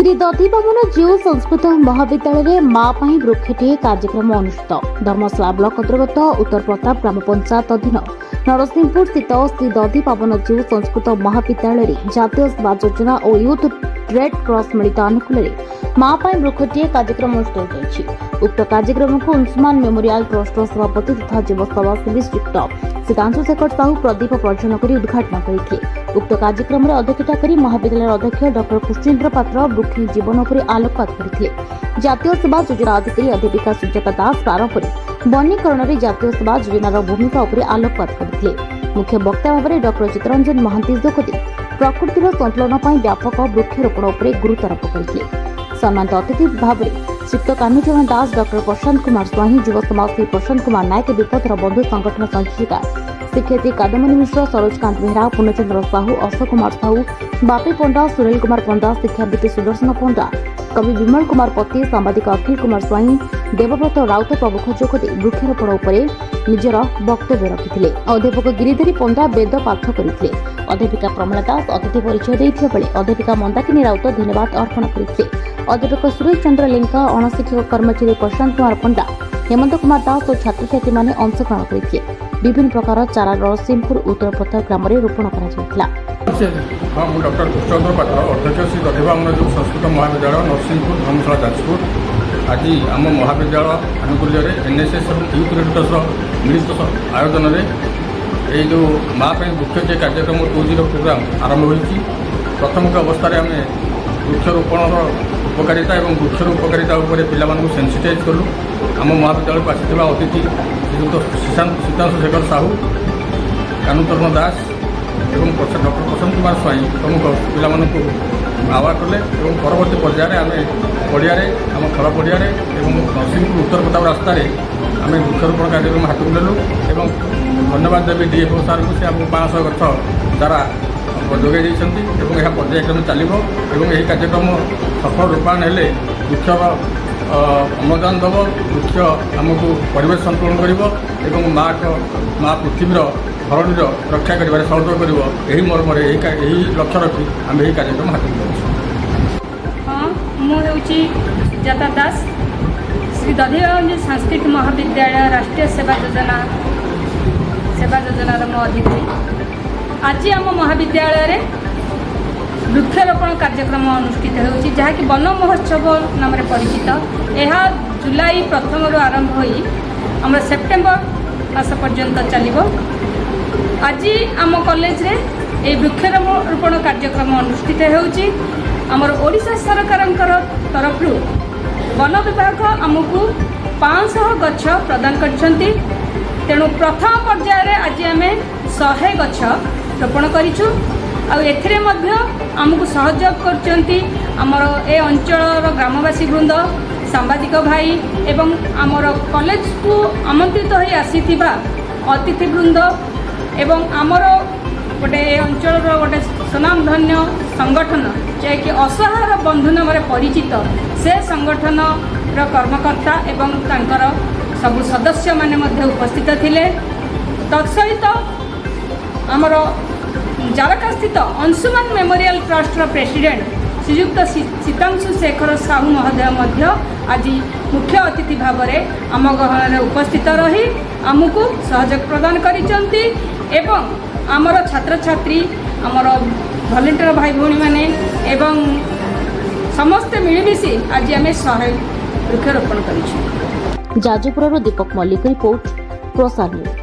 ଶ୍ରୀ ଦଧିବାମନ ଜୀଉ ସଂସ୍କୃତ ମହାବିଦ୍ୟାଳୟରେ ମା ପାଇଁ ବୃକ୍ଷଟିଏ କାର୍ଯ୍ୟକ୍ରମ ଅନୁଷ୍ଠିତ। ଧର୍ମଶାଳା ବ୍ଲକ ଅନ୍ତର୍ଗତ ଉତ୍ତର ପ୍ରତାପ ଗ୍ରାମ ପଞ୍ଚାୟତ ଅଧୀନ ନରସିଂହପୁର ସ୍ଥିତ ଶ୍ରୀ ଦଧିବାମନ ଜୀଉ ସଂସ୍କୃତ ମହାବିଦ୍ୟାଳୟରେ ଜାତୀୟ ସେବା ଯୋଜନା ଓ ୟୁଥ୍ ରେଡ୍ କ୍ରସ୍ ମିଳିତ ଆନୁକୂଲ୍ୟରେ ମା ପାଇଁ ବୃକ୍ଷଟିଏ କାର୍ଯ୍ୟକ୍ରମ ଅନୁଷ୍ଠିତ ହୋଇଯାଇଛି। ଉକ୍ତ କାର୍ଯ୍ୟକ୍ରମକୁ ଅଂଶୁମାନ ମେମୋରିଆଲ ଟ୍ରଷ୍ଟର ସଭାପତି ତଥା ଯୁବ ସମାଜସେବୀ ଶ୍ରୀଯୁକ୍ତ ସୀତାଂଶୁ ଶେଖର ସାହୁ ପ୍ରଦୀପ ପ୍ରଜ୍ୱଳନ କରି ଉଦ୍ଘାଟନ କରିଥିଲେ। ଉକ୍ତ କାର୍ଯ୍ୟକ୍ରମରେ ଅଧ୍ୟକ୍ଷତା କରି ମହାବିଦ୍ୟାଳୟର ଅଧ୍ୟକ୍ଷ ଡକ୍ଟର କୃଷ୍ଣେନ୍ଦ୍ର ପାତ୍ର ବୃକ୍ଷ ଜୀବନ ଉପରେ ଆଲୋକପାତ କରିଥିଲେ। ଜାତୀୟ ସେବା ଯୋଜନା ଅଧିକାରୀ ଅଧ୍ୟାପିକା ସୁଜାତା ଦାସ ପ୍ରାରମ୍ଭରେ ବନୀକରଣରେ ଜାତୀୟ ସେବା ଯୋଜନାର ଭୂମିକା ଉପରେ ଆଲୋକପାତ କରିଥିଲେ। ମୁଖ୍ୟ ବକ୍ତା ଭାବରେ ଡକ୍ଟର ଚିତ୍ତରଞ୍ଜନ ମହାନ୍ତି ଯୋଗଦେଇ ପ୍ରକୃତିର ସନ୍ତୁଳନ ପାଇଁ ବ୍ୟାପକ ବୃକ୍ଷରୋପଣ ଉପରେ ଗୁରୁତ୍ୱାରୋପ କରିଥିଲେ। ସମ୍ମାନିତ ଅତିଥି ଭାବରେ ଶ୍ରୀଯୁକ୍ତ କାହ୍ନୁଚରଣ ଦାସ, ଡକ୍ଟର ପ୍ରଶାନ୍ତ କୁମାର ସ୍ୱାଇଁ, ଯୁବ ସମାଜସେବୀ ପ୍ରଶାନ୍ତ କୁମାର ନାୟକ, ବିପଦର ବନ୍ଧୁ ସଂଗଠନ ସଂଯୋଜିକା ଶିକ୍ଷୟିତ୍ରୀ କାଦମ୍ବିନୀ ମିଶ୍ର, ସରୋଜକାନ୍ତ ବେହେରା, ପୂର୍ଣ୍ଣଚନ୍ଦ୍ର ସାହୁ, ଅଶୋକ କୁମାର ସାହୁ, ବାପି ପଣ୍ଡା, ସୁନୀଲ କୁମାର ପଣ୍ଡା, ଶିକ୍ଷାବିତ୍ ସୁଦର୍ଶନ ପଣ୍ଡା, କବି ବିମଳ କୁମାର ପତି, ସାମ୍ବାଦିକ ଅଖିଳ କୁମାର ସ୍ୱାଇଁ, ଦେବବ୍ରତ ରାଉତ ପ୍ରମୁଖ ଯୋଗଦେଇ ବୃକ୍ଷରୋପଣ ଉପରେ ନିଜର ବକ୍ତବ୍ୟ ରଖିଥିଲେ। ଅଧ୍ୟାପକ ଗିରିଧାରୀ ପଣ୍ଡା ବେଦ ପାଠ କରିଥିଲେ। ଅଧ୍ୟାପିକା ପ୍ରମଳା ଦାସ ଅତିଥି ପରିଚୟ ଦେଇଥିବା ବେଳେ ଅଧ୍ୟାପିକା ମନ୍ଦାକିନୀ ରାଉତ ଧନ୍ୟବାଦ ଅର୍ପଣ କରିଥିଲେ। ଅଧ୍ୟାପକ ସୁରେଶ ଚନ୍ଦ୍ର ଲେଙ୍କା, ଅଣଶିକ୍ଷକ କର୍ମଚାରୀ ପ୍ରଶାନ୍ତ କୁମାର ପଣ୍ଡା, ହେମନ୍ତ କୁମାର ଦାସ ଓ ଛାତ୍ରଛାତ୍ରୀମାନେ ଅଂଶଗ୍ରହଣ କରିଥିଲେ। ବିଭିନ୍ନ ପ୍ରକାର ଚାରା ନରସିଂହପୁର ଉତ୍ତର ପ୍ରତାପ ଗ୍ରାମରେ ରୋପଣ କରାଯାଇଥିଲା। ହଁ, ମୁଁ ଡକ୍ଟର କୃଷ୍ଣଚନ୍ଦ୍ର ପାତ୍ର, ଅଧ୍ୟକ୍ଷ, ଶ୍ରୀ ଦଧିବାମନ ଜୀଉ ସଂସ୍କୃତ ମହାବିଦ୍ୟାଳୟ, ନରସିଂହପୁର, ଧର୍ମଶାଳା, ଯାଜପୁର। ଆଜି ଆମ ମହାବିଦ୍ୟାଳୟ ଆନୁକୂଲ୍ୟରେ ଏନ୍ଏସ୍ଏସ୍ ଏବଂ ୟୁଥ୍ ରେଡ୍କ୍ରସ୍ର ମିଳିତ ଆୟୋଜନରେ ଏଇ ଯେଉଁ ମା ପାଇଁ ବୃକ୍ଷଟିଏ କାର୍ଯ୍ୟକ୍ରମ 2.0 ପ୍ରୋଗ୍ରାମ ଆରମ୍ଭ ହୋଇଛି। ପ୍ରାଥମିକ ଅବସ୍ଥାରେ ଆମେ ବୃକ୍ଷରୋପଣର ଉପକାରିତା ଏବଂ ବୃକ୍ଷର ଉପକାରିତା ଉପରେ ପିଲାମାନଙ୍କୁ ସେନ୍ସିଟାଇଜ୍ କଲୁ। ଆମ ମହାବିଦ୍ୟାଳୟକୁ ଆସିଥିବା ଅତିଥି ଶ୍ରୀଯୁକ୍ତ ସୀତାଂଶୁ ଶେଖର ସାହୁ, କାହ୍ନୁଚରଣ ଦାସ ଏବଂ ଡକ୍ଟର ପ୍ରଶାନ୍ତ କୁମାର ସ୍ୱାଇଁ ପ୍ରମୁଖ ପିଲାମାନଙ୍କୁ ଆହ୍ୱାନ କଲେ ଏବଂ ପରବର୍ତ୍ତୀ ପର୍ଯ୍ୟାୟରେ ଆମେ ପଡ଼ିଆରେ, ଆମ ଖେଳ ପଡ଼ିଆରେ ଏବଂ ନରସିଂହପୁର ଉତ୍ତର ପ୍ରତାପ ରାସ୍ତାରେ ଆମେ ବୃକ୍ଷରୋପଣ କାର୍ଯ୍ୟକ୍ରମ ହାତକୁ ନେଲୁ ଏବଂ ଧନ୍ୟବାଦ ଦେବି ଡିଏଫ୍ଓ ସାର୍ଙ୍କୁ, ସେ ଆମକୁ 500 ଗଛ ଚାରା ଯୋଗାଇ ଦେଇଛନ୍ତି ଏବଂ ଏହା ପର୍ଯ୍ୟାୟକ୍ରମେ ଚାଲିବ ଏବଂ ଏହି କାର୍ଯ୍ୟକ୍ରମ ସଫଳ ରୂପାୟନ ହେଲେ ବୃକ୍ଷର ଅମ୍ଳଜାନ ଦେବ, ବୃକ୍ଷ ଆମକୁ ପରିବେଶ ସନ୍ତୁଳନ କରିବ ଏବଂ ମା ପୃଥିବୀର ଧରଣୀର ରକ୍ଷା କରିବାରେ ସହଯୋଗ କରିବ। ଏହି ମର୍ମରେ, ଏହି ଲକ୍ଷ୍ୟ ରଖି ଆମେ ଏହି କାର୍ଯ୍ୟକ୍ରମ ହାତକୁ ନେଉଛୁ। ହଁ, ମୁଁ ହେଉଛି ସୁଜାତା ଦାସ, ଶ୍ରୀ ଦଧିବାମନ ସାଂସ୍କ୍ରିଟ ମହାବିଦ୍ୟାଳୟ ରାଷ୍ଟ୍ରୀୟ ସେବା ଯୋଜନାର ମୁଁ ଅଧିକାରୀ। ଆଜି ଆମ ମହାବିଦ୍ୟାଳୟରେ ବୃକ୍ଷରୋପଣ କାର୍ଯ୍ୟକ୍ରମ ଅନୁଷ୍ଠିତ ହେଉଛି, ଯାହାକି ବନ ମହୋତ୍ସବ ନାମରେ ପରିଚିତ। ଏହା ଜୁଲାଇ 1ରୁ ଆରମ୍ଭ ହୋଇ ଆମର ସେପ୍ଟେମ୍ବର ମାସ ପର୍ଯ୍ୟନ୍ତ ଚାଲିବ। ଆଜି ଆମ କଲେଜରେ ଏହି ବୃକ୍ଷରୋପଣ କାର୍ଯ୍ୟକ୍ରମ ଅନୁଷ୍ଠିତ ହେଉଛି। ଆମର ଓଡ଼ିଶା ସରକାରଙ୍କର ତରଫରୁ ବନ ବିଭାଗ ଆମକୁ 500 ଗଛ ପ୍ରଦାନ କରିଛନ୍ତି। ତେଣୁ ପ୍ରଥମ ପର୍ଯ୍ୟାୟରେ ଆଜି ଆମେ 100 ଗଛ ରୋପଣ କରିଛୁ। ଆଉ ଏଥିରେ ମଧ୍ୟ ଆମକୁ ସହଯୋଗ କରୁଛନ୍ତି ଆମର ଏ ଅଞ୍ଚଳର ଗ୍ରାମବାସୀ ବୃନ୍ଦ, ସାମ୍ବାଦିକ ଭାଇ ଏବଂ ଆମର କଲେଜକୁ ଆମନ୍ତ୍ରିତ ହୋଇ ଆସିଥିବା ଅତିଥିବୃନ୍ଦ ଏବଂ ଆମର ଗୋଟେ ଏ ଅଞ୍ଚଳର ଗୋଟେ ସୁନାମଧନ୍ୟ ସଂଗଠନ, ଯାହାକି ଅସହାୟର ବନ୍ଧୁ ନାମରେ ପରିଚିତ, ସେ ସଂଗଠନର କର୍ମକର୍ତ୍ତା ଏବଂ ତାଙ୍କର ସବୁ ସଦସ୍ୟମାନେ ମଧ୍ୟ ଉପସ୍ଥିତ ଥିଲେ। ତତ୍ସହିତ ଆମର ଜାରକାସ୍ଥିତ ଅଂଶୁମାନ ମେମୋରିଆଲ ଟ୍ରଷ୍ଟର ପ୍ରେସିଡେଣ୍ଟ ଶ୍ରୀଯୁକ୍ତ ସୀତାଂଶୁ ଶେଖର ସାହୁ ମହୋଦୟ ମଧ୍ୟ ଆଜି ମୁଖ୍ୟ ଅତିଥି ଭାବରେ ଆମ ଗହଣରେ ଉପସ୍ଥିତ ରହି ଆମକୁ ସହଯୋଗ ପ୍ରଦାନ କରିଛନ୍ତି ଏବଂ ଆମର ଛାତ୍ରଛାତ୍ରୀ, ଆମର ଭଲେଣ୍ଟିୟର ଭାଇ ଭଉଣୀମାନେ ଏବଂ ସମସ୍ତେ ମିଳିମିଶି ଆଜି ଆମେ 100 ବୃକ୍ଷରୋପଣ କରିଛୁ। ଯାଜପୁରରୁ ଦୀପକ ମଲ୍ଲିକ ରିପୋର୍ଟ, ପ୍ରସାର ନ୍ୟୁଜ୍।